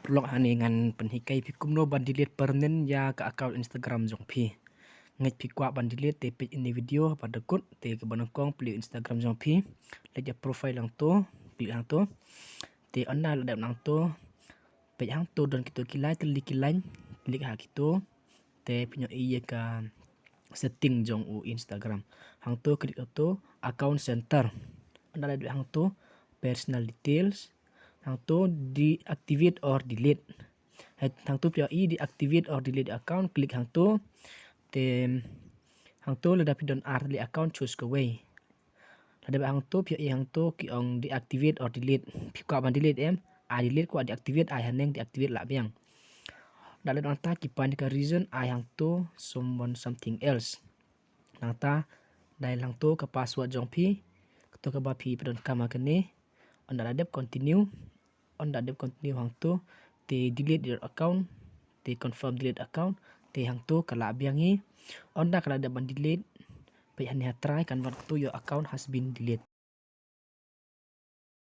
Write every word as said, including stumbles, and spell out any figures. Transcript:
Paralok, hangne ngan pynhikai phi kumno ban delete permanent ïa ka account Instagram jong phi. Ngeit phi kwah ban delete te peit ïa ine i video haduh kut. Te kaba nyngkong plie Instagram jong phi. Leit ïa profile hangto, klik hangto. Te ynda la dep hangto, peit hangto don kito ki lai tylli ki lain, klik ha kito. Te phin ïohi ïa ka setting jong u Instagram. Hangto klik hangto account center. Ynda la dep hangto personal details. Hangto deactivate or delete. Hangto phi ïohi deactivate or delete account, klik hangto. Te hangto lada phi don ar tylli account, choose kawei. Lada ba hangto phi ïohi hangto ki ong deactivate or delete. Phi kwah ban delete em? Ai delete, kwah deactivate, ai haneng deactivate, lah biang. Ynda la dep hangta ki pan ka reason, ai hangto someone something else. Nangta dei hangto ka password jong phi, kato kaba phi pyndonkam ha kane. Ynda la dep continue. Ynda la dep continue hangto te delete your account, te confirm delete account. Te hangto ka lah biang hi. Ynda ka la dep ban delete, peit hangne ha try convert to your account has been delete.